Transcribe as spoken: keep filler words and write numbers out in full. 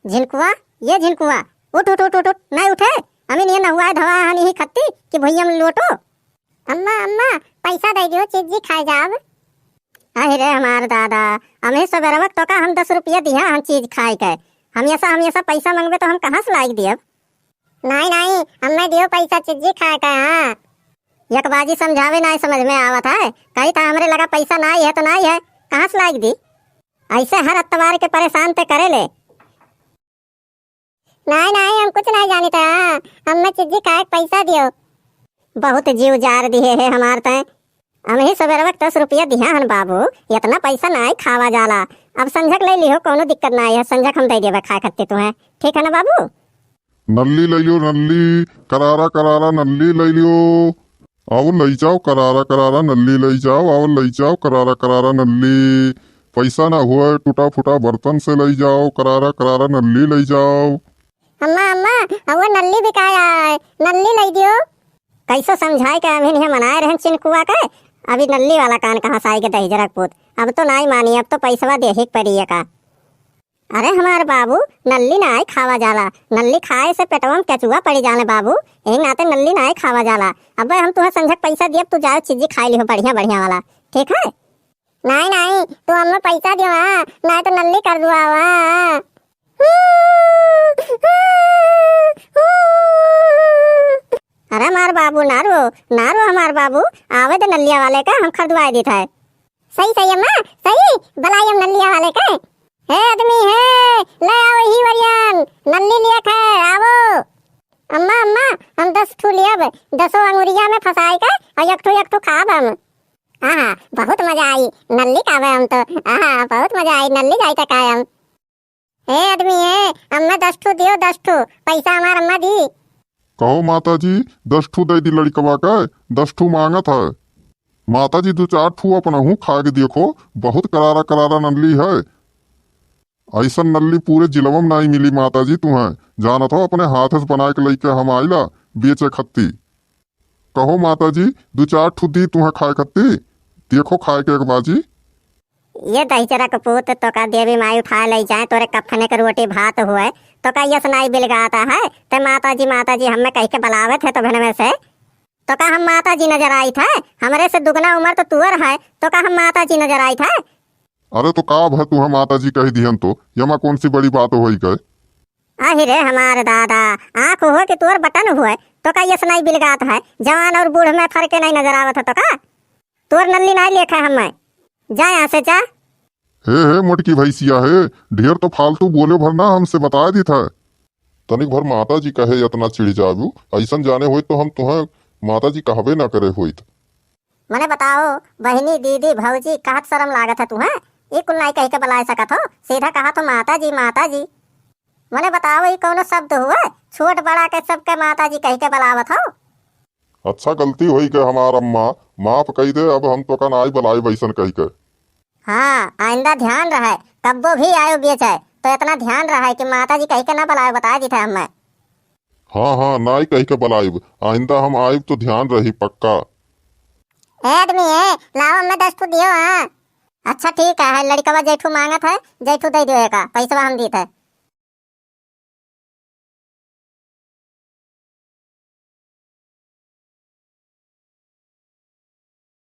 झिनकुआ, ये झिनकुआ, उठ, उठ, उठ, उठ, उठ, नाहीं उठे। अमिन ये नहुआए धवा हन यही खत्ती कि भुइयाँ में लोटो। अम्मा, अम्मा, पैसा दइ दियो, चिज्जी खाए जाब। अहि रे हमार दादा, अमही सबेरवक तोका हम दस रुपया दिहा हन चीज खाए के। हमेसा, हमेसा पैसा मंगबे तो हम कहाँ से लाइक दियब? नाहीं, नाहीं, हमें दियो पैसा, चिज्जी खाए के, हाँ। यक बाजी समझावे नाहीं समझ में आवत है। कही था हमरे लगा पैसा नाहीं है तो नाहीं है, कहाँ से लाइक दी? ऐसे हर अतवार के परेशान ते करे ले। नाहीं, नाहीं, हम कुछ नाहीं जानित है। हमें चिज्जी खाए के पैसा दियो। बहुत जीव जार दिहे है हमार तैं। हमही सबेरवा के दस रुपया दिहा हन बाबू, इतना पैसा नाहीं खावा जाला। अब संझक ले लिहो, कौनो दिक्कत नाहीं है, संझक हम दे देबे खाए खत्ती तुहें, ठीक है ना बाबू? नल्ली ले लियो, नल्ली, करारा करारा नल्ली ले लियो। आओ लई जाओ करारा करारा नल्ली लई जाओ, आओ लई जाओ करारा करारा नल्ली। पैसा ना हुए, टूटा फूटा बर्तन से लई जाओ, करारा करारा नल्ली लई जाओ। अम्मा, अम्मा, अउआ नल्ली बिकाया है, नल्ली लई दियो। कैसो समझाए के अभिन ये मनाए रहन चिनकुआ के, अभी नल्ली वाला कान कहाँ से आई के दहिजरक पूत। अब तो नाई मानी, अब तो पैसवा देहे के पड़ी एका। अरे हमार बाबू, नल्ली नाई खावा जाला, नल्ली खाए से पेटवा में केचुआ पड़ी जाले बाबू, यही नाते नल्ली नाई खावा जाला। अब हम तुहें संझक पैसा दियब, तू जाओ चिज्जी खाई लिहो बढ़िया बढ़िया वाला, ठीक है? नाई, नाई, तू हमें पैसा दियो, हाँ, नाई तो नल्ली कर दुआ, हाँ। अरे हमार बाबू, ना रो, ना रो हमार बाबू, आवे दे नल्लिया वाले का, हम खरीदवाए देत है। सही, सही अम्मा, सही, बुलाई हम नल्लिया वाले का। हे आदमी, हे, ले आओ ही वरियन, नल्ली लिया खे, आवो। अम्मा, अम्मा, हम दस ठू लियब, दसो अंगुरिया में फंसाई के, और एक ठू, एक ठू खाब हम। आहा, बहुत मजा आई, नल्ली खाबे हम तो। आहा, बहुत मजा आई, नल्ली जाई त खाए हम। ए आदमी, ए, अम्मा दस ठू दियो, दस ठू, पैसा हमार अम्मा दी। कहो माता जी, दस ठू दे दी लड़कवा के, दस ठू मांगत है। माता जी, दो चार ठू अपनहू खा के देखो, बहुत करारा करारा नल्ली है। ऐसन नल्ली पूरे जिलवा में नाई मिली माता जी तुहें। जानत हो, अपने हाथ से बना के लइके हम आइला बेचे खत्ती। कहो माता जी, दो चार ठू दी तुहें खाए खत्ती, देखो खाए के एक बाजी। ये दहिजरा के पूत, तोका देवी माई उठाए लई जाए, तोरे कफने के रोटी भात हुए, तोका यस नाई बिलगाता है, ते माता जी, माता जी हमें कह के बुलावत है तो भेनवे से। तोका हम माता जी नजर आइत है? हमरे से दुगना उम्र तो तुअर है, तोका हम माता जी नजर आइत है? अरे तो का भय तुहें माता जी कह दिहन तो, यमा कौन सी बड़ी बात होई गए? आहि रे हमार दादा, आँख हुए कि तोर बटन हुए, तोका यस नाई बिलगात है, जवान और बूढ़ में फर्क नाई नजर आवत है तोका? तोर नल्ली नाई लेखा है हमें, जा यहाँ से जा। हे, हे, मोटकी भैंसिया हे, ढेर तो फालतू बोले भर ना हमसे बताए दी था। तनिक भर माता जी कहे इतना चिढ़ जाबू, ऐसन जाने होइत तो हम तुहें माता जी कहबे ना करे होइत। मने बताओ, बहिनी, दीदी, भौजी, कहत शर्म लागत है तुहें? ई कुल नाई कह के बुलाए सकत हो, सीधा कहा तो माता जी, माता जी। मने बताओ, ई कौनो शब्द हुए? छोट बड़ा के सबके माता जी कह के बुलावत हो। अच्छा, गलती होई गए हमार अम्मा, माफ कई दे, अब हम तोका नाई बुलाइब ऐसन कही के। हाँ, आइंदा ध्यान रहे, कब्बो भी आयो बेचे, तो इतना ध्यान रहे कि माता जी कह के ना बुलायो, बताए दी थे हमें। हाँ, हाँ, नाई कह के बुलाइब, आइंदा हम आइब तो ध्यान रही पक्का। ए आदमी, ए, लाओ हमें दस ठू दियो, हाँ। अच्छा ठीक है, है लड़कवा जैठू मांगत है, जैठू दे दियो एका, पैसवा हम दीत है।